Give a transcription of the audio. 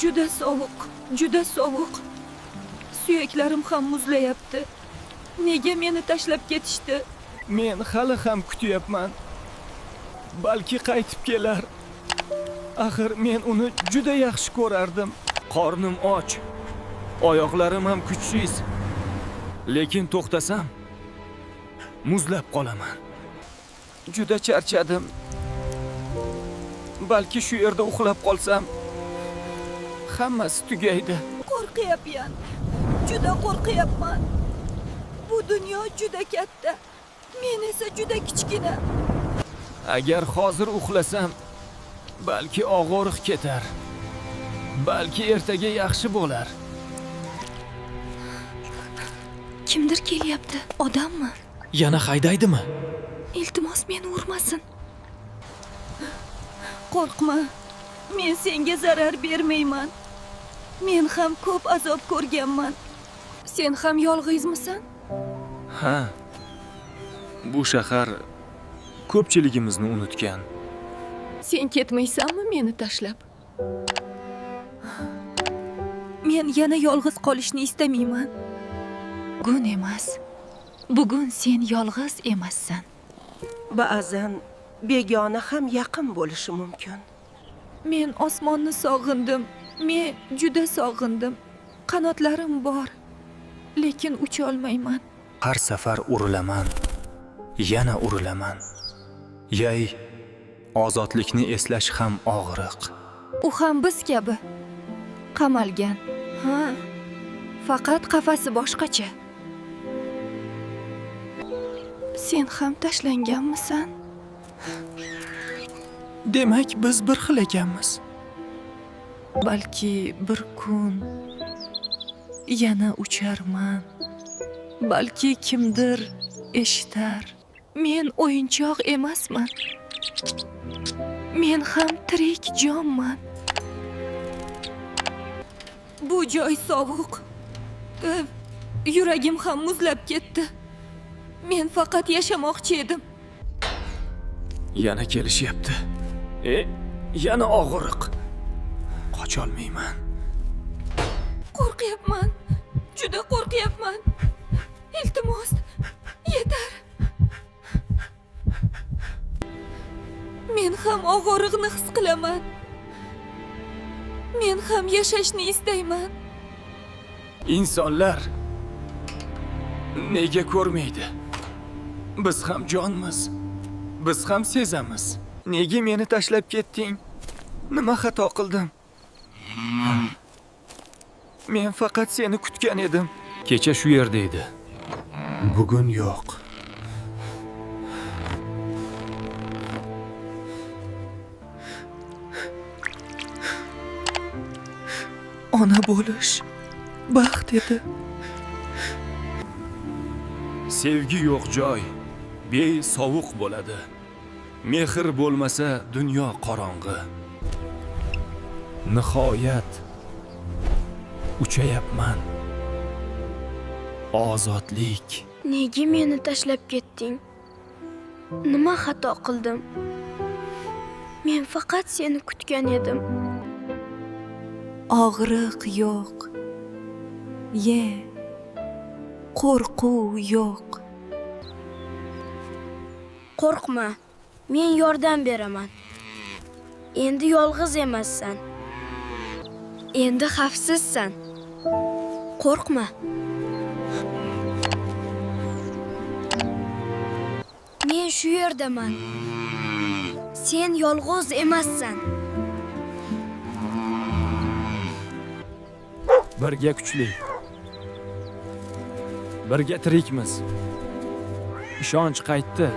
Juda sovuq, juda sovuq. Suyaklarim ham muzlayapti. Nega meni tashlab ketishdi? Men hali ham kutyapman. Balki qaytib kelar. Axir men uni juda yaxshi ko'rardim. Qornim och. Oyoqlarim ham kuchsiz. Lekin to'xtasam muzlab qolaman. Juda charchadim. Balki shu yerda uxlab qolsam hammasi tugaydi. Qo'rqyapman. Juda qo'rqyapman. Bu dunyo juda katta. Men esa juda kichkina. Agar hozir uxlasam, balki og'riq ketar. Balki ertaga yaxshi bo'lar. Kimdir kelyapti. Odammi? Yana haydaydimi? Iltimos meni urmasin. Qo'rqma. Men senga zarar bermayman. Men ham ko'p azob ko'rganman. Sen ham yolg'izmisan? Ha. Bu shahar ko'pchiligimizni unutgan. Sen ketmaysanmi meni tashlab? Men yana yolg'iz qolishni istamayman. Bugun emas. Bugun sen yolg'iz emassan. Ba'zan begona ham yaqin bo'lishi mumkin. Men osmonni sog'indim. Men juda sog'indim. Qanotlarim bor, lekin ucha olmayman. Har safar urilaman. Yana urilaman. Yay, ozodlikni eslash ham og'riq. U ham biz kabi qamalgan. Ha. Faqat qafasi boshqacha. Sen ham tashlanganmisan? Demak, biz bir xil ekanmiz. Balki bir kun yana ucharman. Balki kimdir eshitar. Men o'yinchoq emasman. Men ham tirik jonman. Bu joy sovuq. Yuragim ham muzlab ketdi. Men faqat yashamoqchi edim. Yana kelishyapti. Yana og'riq. Qocholmayman. Qo'rqyapman. Juda qo'rqyapman. Iltimos, yetar. Men ham og'riqni his qilaman. Men ham yashashni istayman. Insonlar nega ko'rmaydi? Biz ham jonmiz. Biz ham sezamiz. Nega meni tashlab ketding? Nima xato qildim? Men faqat seni kutgan edim. Kecha shu yerda edi. Bugun yo'q. Ona bo'lish baxt edi. Sevgi yo'q joy sovuq bo'ladi. Mehr bo'lmasa dunyo qorong'i. Nihoyat uchayapman. Ozodlik. Nega meni tashlab ketding? Nima xato qildim? Men faqat seni kutgan edim. Og'riq yo'q. Ye. Qo'rquv yo'q. Qo'rqma. Men yordam beraman. Endi yolg'iz emassan. Endi xavfsizsan. Qo'rqma. Men shu yerdaman. Sen yolg'iz emassan. Birga kuchli. Birga tirikmiz. Ishonch qaytdi.